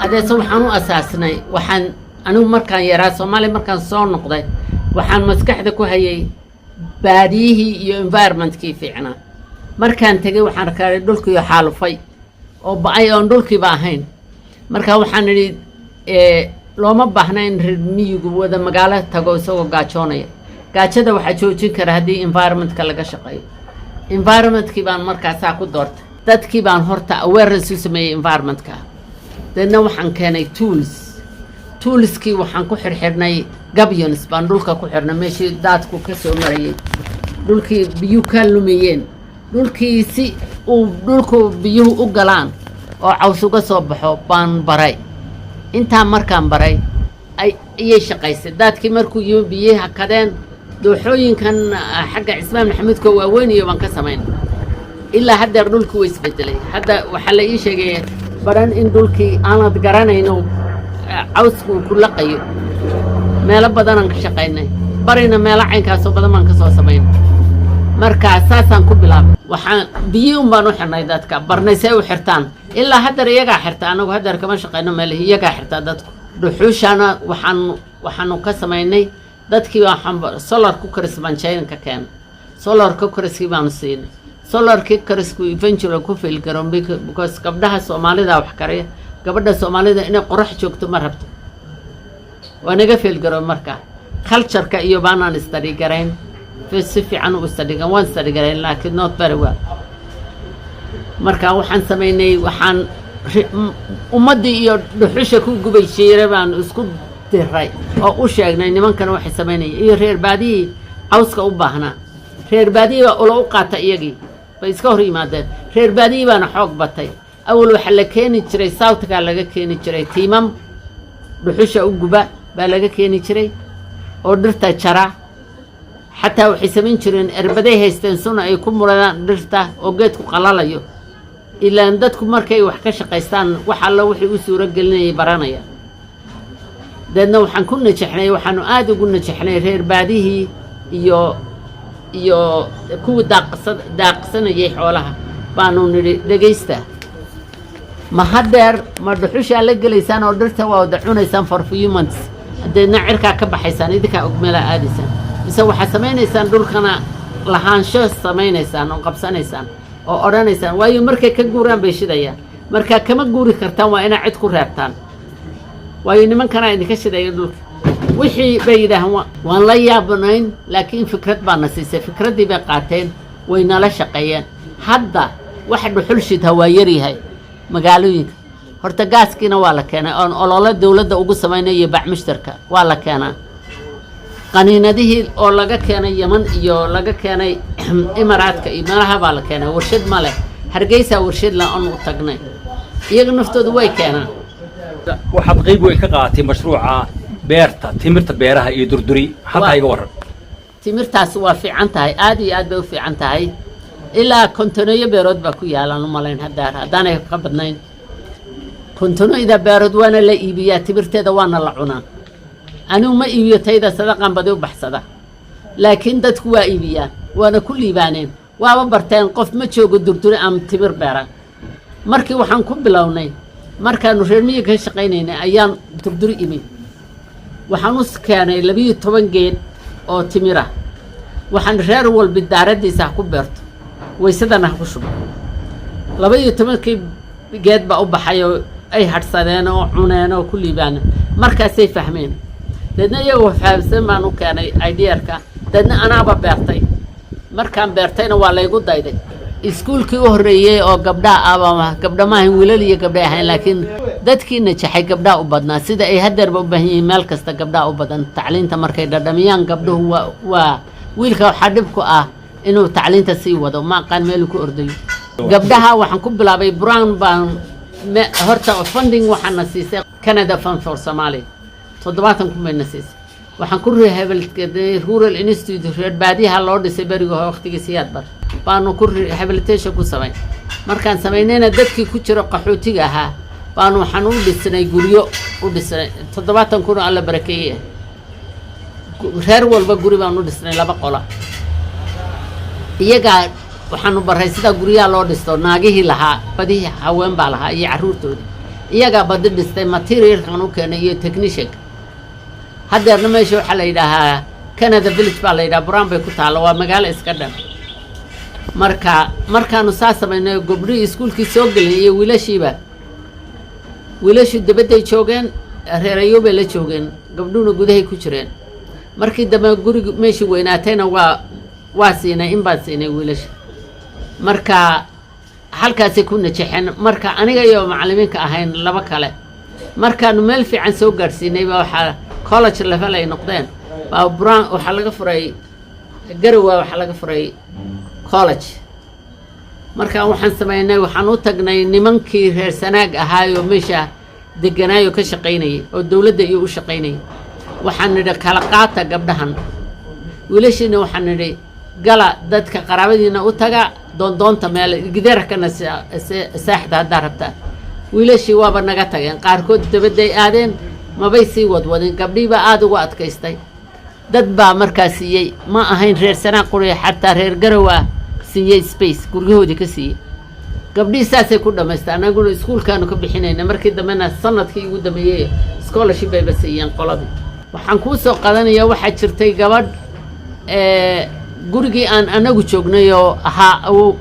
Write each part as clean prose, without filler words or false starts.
Adeeso waxaan u asaasnay, waxaan anigu markaan yaraa Soomaaliya, markaan soo noqday, waxaan maskaxda ku hayay baadiyihii iyo environmentkii fiicnaa. Markaan tegey waxaan arkaaday dhulkiio xaalufay oo ba'ay oon dhulkiiba ahayn. Marka waxaan idhi, looma baahna in reer miyigu wada magaalo tago isagoo gaajoonaya. Gaajada waxaa joojin kara haddii environmentka laga shaqeeyo. Environmentkii baan markaasaa ku doortay. Dadkii baan horta awareness u sameeyey environmentka. Deedna waxaan keenay tools. Toolskii waxaan ku xirxirnay gabions baan dhulka ku xirnay, meeshii daadku ka soo marayay, dhulkii biyuhu ka lumiyeen, dhulkii si uu dhulku biyuhu u galaan oo caws uga soo baxo baan baray. Intaa markaan baray ay iyay shaqaysay. Daadkii markuu yimi, biyihii hakadeen. Dooxooyinkan xagga Cismaan Maxamuudka waaweyn iyo baan ka samaynay. Ilaa haddeer dhulkii way isbedelay. Hadda waxaa la ii sheegay baran in dhulkii aanad garanayno cawsku uu ku laqayo. Meelo badanaan ka shaqaynay, barina meelo caynkaasoo badan baan ka soo samaynay. Marka saasaan ku bilaabay. Waxaan biyi un baan u xirnay, dadka barnay see u xirtaan. Ilaa haddeer iyagaa xirta, anagu haddeer kama shaqayno meelihi, iyagaa xirtaa dadku. Dhuxuushana waxaanu ka samaynay dadkii, waxaan solar cookers baan China ka keenay. Solar cookerskii baanu siinay. Solar cookersku eventually ku fail garoon because gabdhaha Soomaalida wax kariya, gabadha Soomaalida inay qorax joogto ma rabto. Waa naga fail garoon. Marka cultureka iyo baanaan study garayn si fiican u study, waan study garayn laakiin not very well. Marka waxaan samaynay, waxaan ummaddii iyo dhuxusha ku gubay jiira baan isku diray oo u sheegnay nimankana waxay samaynaya iyo reer baadiyihii cawska u baahnaa. Reer baadiyihii baa ula u qaata, iyagii bay iska hor yimaadeen. Reer baadiyihii baana xoog batay. Awal waxaa la keeni jiray southkaa laga keeni jiray, tiimam dhuxusha u guba baa laga keeni jiray oo dhirta jara. Xataa waxay samayn jireen erbaday haysteen suna ay ku muradaan dhirta oo geedku qalalayo. Ilaan dadku markay wax ka shaqaystaan, wax alla wixii u suuro gelinayay baranaya. Deedna waxaan ku najaxnay, waxaanu aada ugu najaxnay reer baadihii iyo kuwii daaqsanayay xoolaha. Baanu nidhi, "Dhegaysta, ma haddeer ma dhuxushaa la gelaysaan oo dhirta waa wada cunaysaan for few months, deedna cirkaa ka baxaysaan, idinkaa ogmeelaa aadaysaan, mise waxaad samaynaysaan dhulkana lahaansho samaynaysaan oo qabsanaysaan oo odhanaysaan?" Waayo markay ka guuraan bay shidayaan. Markaa kama guuri kartaan, waa inaad cid ku reebtaan, waayo nimankanaa idinka shidaya dhulka. Wixii bay yidhaahaan waan la yaabnayn, laakiin fikrad baana siisay. Fikraddii bay qaateen, way nala shaqeeyeen. Hadda wax dhuxul shidha waa yaryahay magaalooyinka. Horta gaaskiina waa la keenay oon olole dowladda ugu samaynay iyo bacmushtarka waa la keenaa. Qaniinadihii oo laga keenay Yeman iyo laga keenay Imaaraadka iyo meelaha baa la keenay. Warshad ma leh Hargeysa, warshad la oon u tagnay, iyaga naftoodu way keenaan. Waxaad qayb weyn ka qaadatay mashruuca beerta timirta, beeraha iyo Durduri. Halkaa iga warran. Timirtaas waa fiican tahay, aad iyo aad bay u fiican tahay. Ilaa 50-eeyo beerood baa ku yaalaan u malayn haddaar, haddaanay ka badnayn 50-eyda beerood. Waana la iibiyaa timirteeda, waana la cunaa. Anigu ma iibiyo tayda, sadaqan badi u baxsada, laakiin dadku waa iibiyaan, waana ku liibaaneen, waaba barteen. Qof ma joogo Durduri ama timir beera. Markii waxaan ku bilownay, markaanu reer miyiga ka shaqaynaynay, ayaan Durduri imi. Waxaan u keenay 12 geed oo timira. Waxaan reer walbi daaraddiisa ha ku beerto, waysadana ha ku shubo. 12-kii geed baa u baxay oo ay hadhsadeen oo cuneen oo ku liibaaneen. Markaasay fahmeen. Deedna iyagoo fahamsan baan u keenay idearka. Deedna anaaba beertay. Markaan beertayna waa laygu dayday. Iskuulkii u horreeyey oo gabdhaha aba, gabdha maahayn, wiilal iyo gabdhay ahayn, laakiin dadkii najaxay gabdhaha u badnaa, sida ay haddeerba u baahan yihiin. Meel kasta gabdhaha u badan tacliinta markay dhadhamiyaan gabdhuhu waa wiilka waxaa dhib ku ah inuu tacliinta sii wado, ma aqaan meeluu ku ordayo. Gabdhaha waxaan ku bilaabay brown baan horta funding waxaana siisay Canada Fund for Somalia, 70,000 bayna siisay. Waxaan ku rehabilitate Rural Institute, reer baadiyaha loo dhisay berigii hore waqtigii Siyaad Bar, baanu ku rehabilitation ku samayn. Markaan samaynayna dadkii ku jira qaxootiga ahaa baanu waxaan u dhisnay guryo u dhisnay, 70,000 oo Alla barakeeyey. Reer walba guri baan u dhisnay laba qola. Iyagaa waxaanu baray sida guryaha loo dhisto. Naagihii lahaa, badihii haween baa lahaa iyo carruurtoodii. Iyagaa badi dhistay, materialkan u keenay iyo technicianka. Haddeerna meesha waxaa la yidhaahaa Canada Village baa la yidhaha, Buraan bay ku taalla, waa magaalo iska dhan. Marka markaanu saa samaynay, gabdhihii iskuulkii soo gelin iyo wiilashiiba, wiilashu dibadday joogeen, reerayo bay la joogeen, gabdhuhuna gudahay ku jireen. Markii dambe gurigu meeshii weynaatayna waa siinay, in baan siinay wiilasha. Marka halkaasay ku najaxeen. Marka aniga iyo macallimiinka ahayn laba kale, markaanu meel fiican soo gaadhsiinay baa waxaa college level ay noqdeen baa Buraan waxaa laga furay, Garowa waxaa laga furay college. Marka waxaan samaynay, waxaan u tagnay nimankii reer Sanaag ahaayoo meesha deganaayo ka shaqaynayay oo dowladda iyo u shaqaynayay. Waxaan nidhi, "Kala qaata gabdhahan." Wiilashiina waxaan nidhi, "Gala dadka qaraabadiina u taga, doondoonta meel gidaarkana saaxda haddaa rabtaa." Wiilashii waaba naga tageen, qaarkood dabadday aadeen, mabay sii wadwadin. Gabdhihii baa aada ugu adkaystay. Dad baa markaa siiyey, ma ahayn reer Sanaag quriya, xataa reer Garowa siiyey space, guryahoodii ka siiyey. Gabdhihii saasay ku dhamaystay, annaguna iskuulkaanu ka bixinayna. Markii dambena sanadkii ugu dambeeyey scholarship bayba siiyeen qoladii. Waxaan kuu soo qadanayaa, waxaa jirtay gabadh gurigii aan anagu joognay oo ahaa awow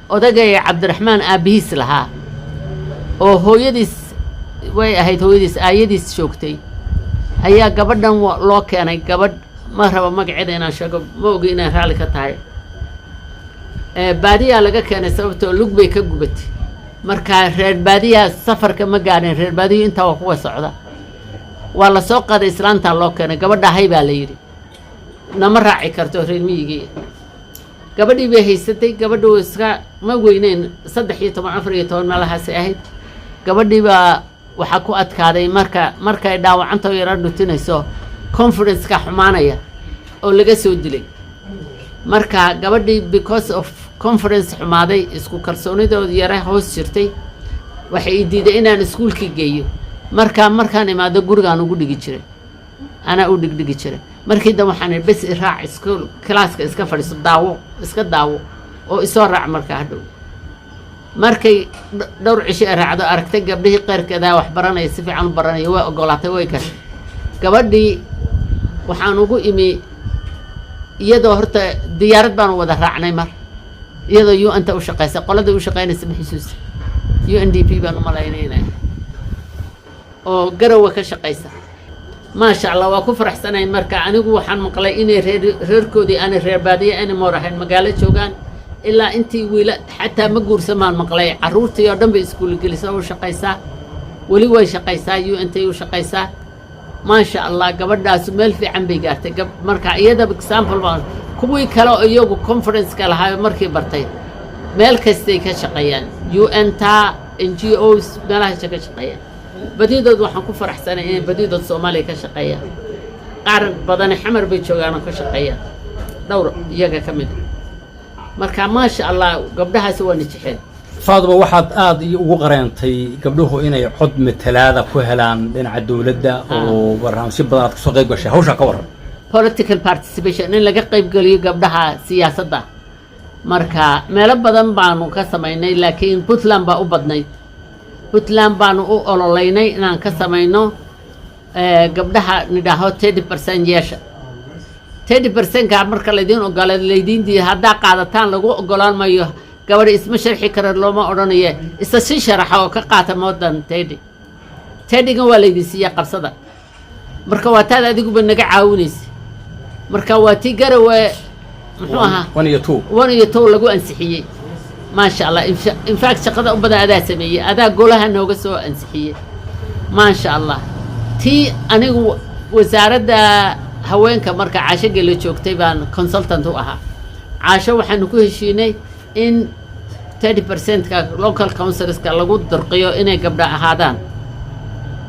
odagaya Cabdiraxmaan aabbihiis lahaa, oo hooyadiis way ahayd, hooyadiis aayadiis joogtay, ayaa gabadhan loo keenay. Gabadh ma rabo magaceeda inaan sheego, ma ogi inay raalli ka tahay. Baadiyaa laga keenay, sababtoo lug bay ka gubatay. Marka reer baadiyaa safarka ma gaadhin, reer baadiyu intaa waa kuwa socda. Waa la soo qaaday, islaantaa loo keenay. "Gabadha hay," baa la yidhi, "nama raaci karto reer miyigii." Gabadhii bay haysatay. Gabadhu iska ma weyneyn, 13, 14 meelahaasay ahayd. Gabadhii baa waxaa ku adkaaday marka markay dhaawacanta yaro dhutinayso, confidence-ka xumaanaya oo laga soo dilay. Marka gabadhii because of confidence xumaaday, isku kalsoonidooda yara hoos jirtay, waxay i diiday inaan iskuulkii geeyo. Marka markaan imaado gurigaan ugu dhigi jiray, anaa u dhigdhigi jiray. Markii dambe waxaan idhi, "Bes, i raac iskuul, classka iska fadhiiso, daawo, iska daawo oo isoo raac." Markaa hadhow markay dhowr cisho ay raacdo, aragtay gabdhihii qeyrkeedaa wax baranaya, si fiican u baranaya, way ogolaatay, way gashay. Gabadhii waxaan ugu imi iyadoo horta diyaarad baanu wada raacnay mar, iyadoo UN-ta u shaqaysa, qoladii u shaqaynaysa ma xusuusta, UNDP baan u malaynayna, oo Garowa ka shaqaysa. Maasha Allah, waa ku faraxsanahay. Marka anigu waxaan maqlay inay reerkoodii aanay reer baadiye anymore ahayn, magaalo joogaan. Ilaa intii wiila xataa ma guursan baan maqlay. Carruurtii oo dhan bay iskuul gelisa, u shaqaysaa, weli way shaqaysaa, UN-tay u shaqaysaa. Maasha Allah, gabadhaasu meel fiican bay gaartay. Marka iyada example baan kuwii kale oo iyagu confidence-ka lahaa markii bartay, meel kastay ka shaqeeyaan, UN-ta, NGOs, meelahaasa ka shaqeeyaan badidood. Waxaan ku faraxsanay inay badidood Soomaaliya ka shaqeeyaan. Qaar badani Xamar bay joogaan oo ka shaqeeyaan, dhowr iyaga ka mid a. Marka maasha Allah, gabdhahaasi waa nijixeen. Faaduma, waxaad aada iyo ugu qareentay gabdhuhu inay cod matalaada ku helaan dhinaca dowladda, oo barnaamijyo badan aad kasoo qayb gashay. Hawshaa ka warran. Political participation, in laga qaybgeliyo gabdhaha siyaasadda. Marka meelo badan baanu ka samaynay, laakiin Puntland baa u badnayd. Puntland baanu u ololeynay inaan ka samayno gabdhaha nidhaaho 30% yeesha. 30%-ka marka laydiin ogolaado, laydiin diido, haddaa qaadataan lagu ogolaan mayo. Gabadha isma sharxi kara looma odhanaye, isa si sharaxa oo ka qaata more than 30. 30-gan waa laydin siiya, qabsada. Marka waa taad adiguba naga caawinaysa. Marka waa tii Garawe, muxuu ahaa? One iyo two. One iyo two lagu ansixiyey. Maasha Allah, in fact shaqada u badan adaa sameeyey, adaa golaha nooga soo ansixiyey. Maasha Allah, tii anigu wasaaradda haweenka marka Caasho Gelo joogtay baan consultant u ahaa. Caasho waxaanu ku heshiinay in 30%-ka local councilska lagu dirqiyo inay gabdha ahaadaan.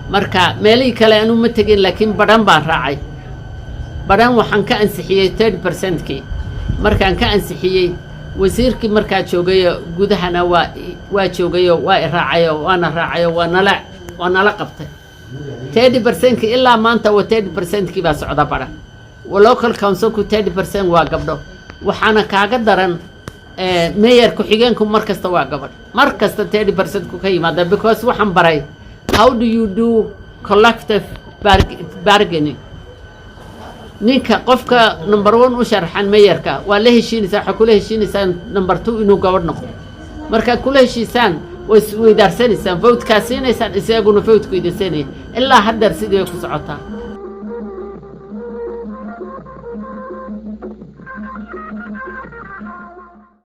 Marka meelihii kale anu ma tegin, laakiin Badhan baan raacay. Badhan waxaan ka ansixiyey 30%-kii. Markaan ka ansixiyey, wasiirkii markaa joogayo gudahana waa joogayo, waa i raacayo, waana raacayo, waa nala qabtay 30%-kii. Ilaa maanta waa 30%-kii baa socda Badhan. Local councilku 30% waa gabdho. Waxaana kaaga daran, mayor ku-xigeenku mar kasta waa gabadh, mar kasta 30% ku ka yimaada, because waxaan baray how do you do collective bargaining. Ninka qofka number one u sharxan mayorka waa la heshiinaysaa, waxaa kula heshiinaysaan number two inuu gabadh noqdo. Markaad kula heshiisaan, way isweydaarsanaysaan, votekaa siinaysaan, isaguna voteku idin siinaya. Ilaa haddeer sidii bay ku socotaa.